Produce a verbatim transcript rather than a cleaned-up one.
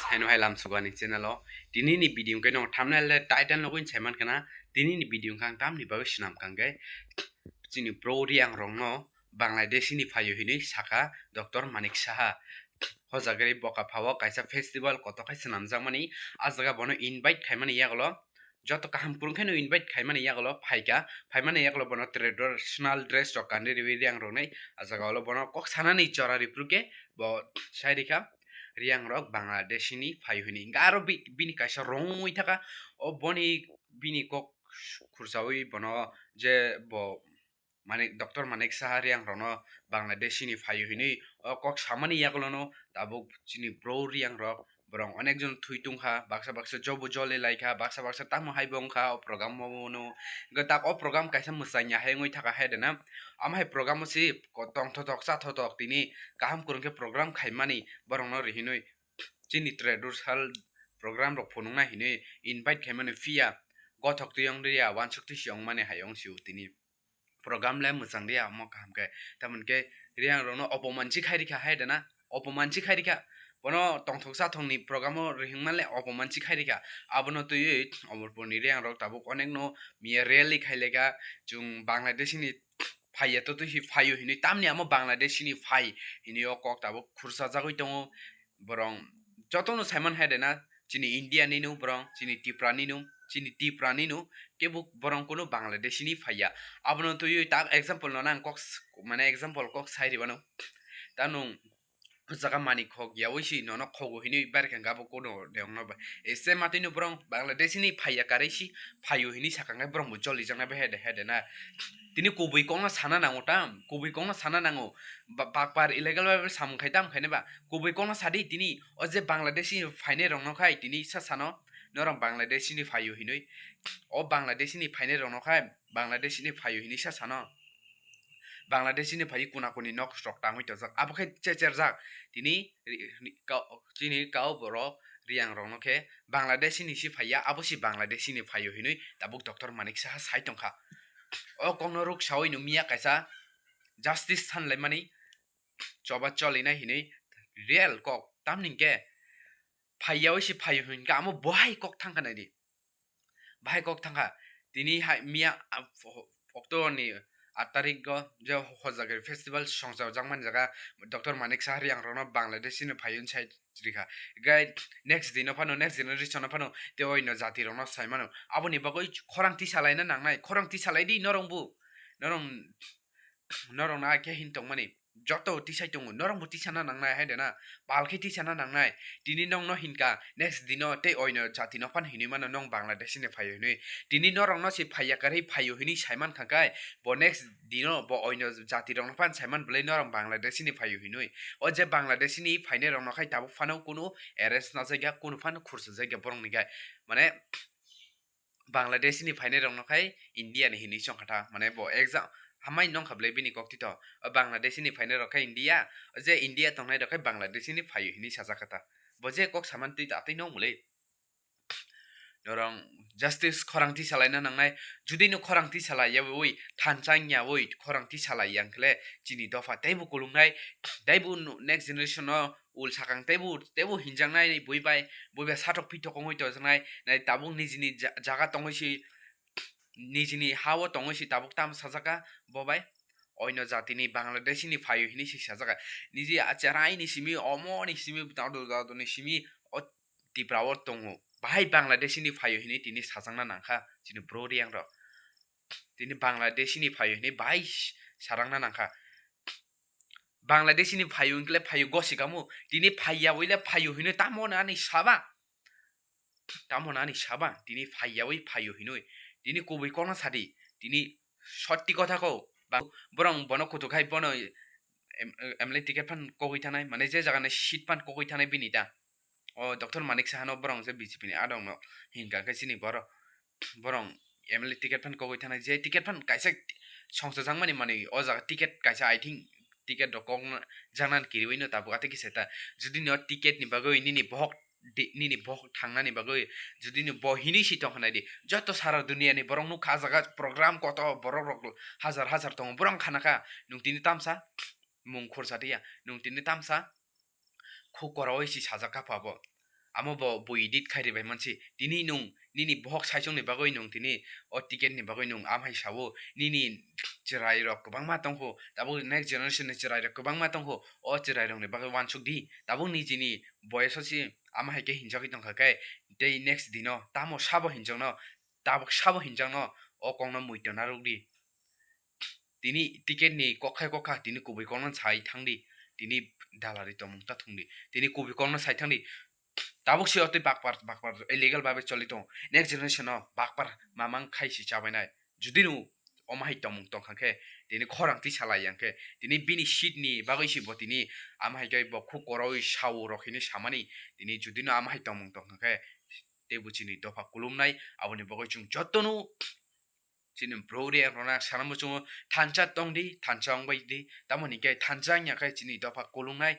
Haino hai lamsugo ani channel o. Tini ni video hwnkhe no thumbnail le title no wngwi sai mankha na. Tini ni video hwnkhe ang tamni bagwi swnam kha hwnkhe chini bro Riang rokno Bangladesh ni phaio hinwi sakha Doctor Manik Saha. Hojagri Bokapha o kaisa festival kotor khai swnamjakmani, a jaga bono invite khaimani yagulo joto kaham kwrwng kheno invite khaimani yagulo phaikha, phaimani yagulo bono traditional dress rok kanwi riwi Riang rokni a jaga ulo bono kok sanani chora ripru khe bo sai rikha Riang rok Bangladesh ni phaio hinwi. Hwnkhe aro bi-, bini kaisa rong wngwi thaka, o boni bini kok khursawi bono je bo Manik, Doctor Manik Saha Riang rokno Bangladesh ni phaio hinwi o kok samani yagulono tabuk chini bro Riang rok borok onek jon thwi tongkha, baksa baksa jobo joli laikha, baksa baksa tamo hai bo wngkha o program o no. Hwnkhe tak o program kaisa mwsanya hai wngwi thaka hai de na. Amo hai program o si ko-, tongthotok chathotok tini kaham kwrwng khe program khaimani borokno rihinwi chini traditional program rok phunukna hinwi invite khaimani phiya gothok twi wng riya, wansuk twi si wngmani hai wng sio tini. Program le mwchang riya omo kaham khe. Tamoni khe Riang rokno opoman si khai rikha hai de na, opoman si khai rikha. Bono tongthok chathokni program o rihing manle opoman si khai rikha. Abono twiwi Omorpurni Riang rok tabuk onek no miya rally khai lekha, chwng Bangladesh ni phaiya to twi phaio hinwi, tamni amo Bangladesh ni phai hinwi o kok tabuk khursa jagwi tongo. Borok jotono saiman hai de na, chini India ni no borok, chini Tripura ni no, chini Tripura ni no, kebo borok kuno Bangladesh ni phaiya. Abono twiwi tak example no nang kok s-, mane example kok sai ribano. Ta nung o jaga mani khok yawi si nono khogo hinwi bar khe gabo kono de ongno ba. Ese matwi no borok Bangladesh ni phaiya karwi si phaio hinwi sakha khe borok bo joli jaknai ba hede hede na. Tini kubui kokno sana nango tam, kubui kokno sana nango. Ba-, bakpar illegal bai samung khai tam khainai ba. Kubui kokno sadi tini o je Bangladesh ni phainai rokno khai tini sa sano norok Bangladesh ni phaio hinwi. O Bangladesh ni phainai rokno khai Bangladesh ni phaio hinwi sa sano. Bangladesh ni phai kuna kuni nok rok tangwi tongjak. Abo khe checherjak. Tini ri-, ri-, ka-, chini kau borok Riang rokno khe Bangladesh ni si phaiya, abo si Bangladesh ni phaio hinwi tabuk Doctor Manik Saha sai tongkha. O kokno ruk sawi nung miya kaisa justice sanlaimani choba cholinai hinwi real kok. Tamni hwnkhe phaiyawi si phaio hinkhe amo bohai kok thangkha naidi. Bahai kok thangkha. Tini hai miya, ah, pho-, October ni aat tarik o je Hojagri festival songchar jakmani jaga Doctor Manik Saha Riang rokno Bangladesh ni phaio sai rikha. Gai next din o phano, next generation o phano tei oino jati rokno sai mano. Aboni bagwi khorang tisa laina nangnai, khorang tisa lai di norong bu. Norong, norong na khe hin tongmani. Joto tisai tongo, norong bo tisana nangnai hai de na, pal khe tisana nangnai. Tini nongno hinkha, next dino tei oino jati no phan hinwi mano nong Bangladesh ni phaio hinwi. Tini norokno se phaiya karwi phaio hinwi saiman kha khe, bo next dino bo oino jati rokno phan saiman bwlai norok Bangladesh ni phaio hinwi. O je Bangladesh ni phainai rokno khai tabuk phano kunu arrest na jagya, kunu phano khursa jagya borok ni gai. Mane, Bangladesh ni phainai rokno khai India ni hinwi chong kha ta, mane bo exam hamai nong kha bwlai bini kok tito. O Bangladesh ni phainai rok khai India, o je India tongnai rok khai Bangladesh ni phaio hinwi sajak kha ta. Bo je kok saman twi ta twi nong bwlai. Norong justice khorang twi salaina nangnai, judi no khorang twi salai yawi thanchang yawi khorang twi salai yang khle chini dopha teibo kulungnai, teibo next generation no ul sakang teibo, teibo hinjaknai bui bai, bui bai satok pitok wngwi tongjaknai, nai tabuk nijini ja-, jaga tongwi si, nijini ha o tongwi si tabuk tamo sajaka bo bai. Oino jatini Bangladesh ni phaio hinwi si sajaka. Niji acharai ni simi, omo ni simi, dadu dadu ni simi, o Tipra o tongo. Bahai Bangladesh ni phaio hinwi tini sajakna nangkha chini bro Riang rok. Tini Bangladesh ni phaio hinwi bahai sarangna nangkha. Bangladesh ni phaio hinkhe phaio gosi kamu. Tini phaiya wile phaio hinwi tamo na ani saba. Tamo na ani saba. Tini phaiya wi phaio hinwi. Tini kubui kokno sadi. Tini sotti kotha ko. Bang-, borong bono kutuk hai bono em-, M L A ticket phan kogwi thanai. Mane je jaga ni seat phan kogwi thanai bini ta. O Doctor Manik Saha no borong je B J P ni adong no hinkha khe chini borok. Borong M L A ticket phan kogwi thanai, je ticket phan kaisa songsa jakmani manwi o jaga ticket kaisa, I think, ticket rok kok jaknani kiriwi no tabuk atwi kisa ta. Judi no ticket ni bagwi nini bohok di-, nini bohok thangnani bagwi judi no bo hinwi si tong kha nai di, joto sara dunia ni borok nukha ah jaga program kotor borok rok hajar hajar tongo, borok khana kha nwng tini tamsa mung khursa tiya, nwng tini tamsa khuk koraui si sajak kha pha bo. Amo bo bui edit khai ribai mansi. Tini nung nini bohok saichung ni bagwi nung tini o ticket ni bagwi nung amhai sao. Nini chwrai rok kwbangma tongkho. Tabuk next generation ni chwrai rok kwbangma tongkho. O chwrai rok ni bagwi uansuk di. Tabuk nijini boyoso si amhai khe hinjagwi tongkha khe tei next dino tamo sabo hinjakno, tabuk sabo hinjakno o kokno muitu narwk di. Tini ticket ni kokkhai kokha tini kubui kokno sai thangdi, tini dalari tongmung ta thungdi, tini kubui kokno sai thangdi. Tabuk se otwi bakpar bakpar illegal babe choli tongo. Next generation no bakpar mamang khai si chabainai. Judi no omo hai tongmung tongkha khe, tini khorang twi salai yang khe, tini bini seat ni bagwi si bo tini ama hai khe bo khuk koroi sao rok hini samani. Tini judi no ama hai tongmung tongkha khe, tei bo chini dopha kulumnai, aboni bagwi chwng jotono chini bro rok rwna sanamo chwngo, thansa tongdi, thansa wngbai di, tamoni khe thansa wngya khe chini dopha kulungnai,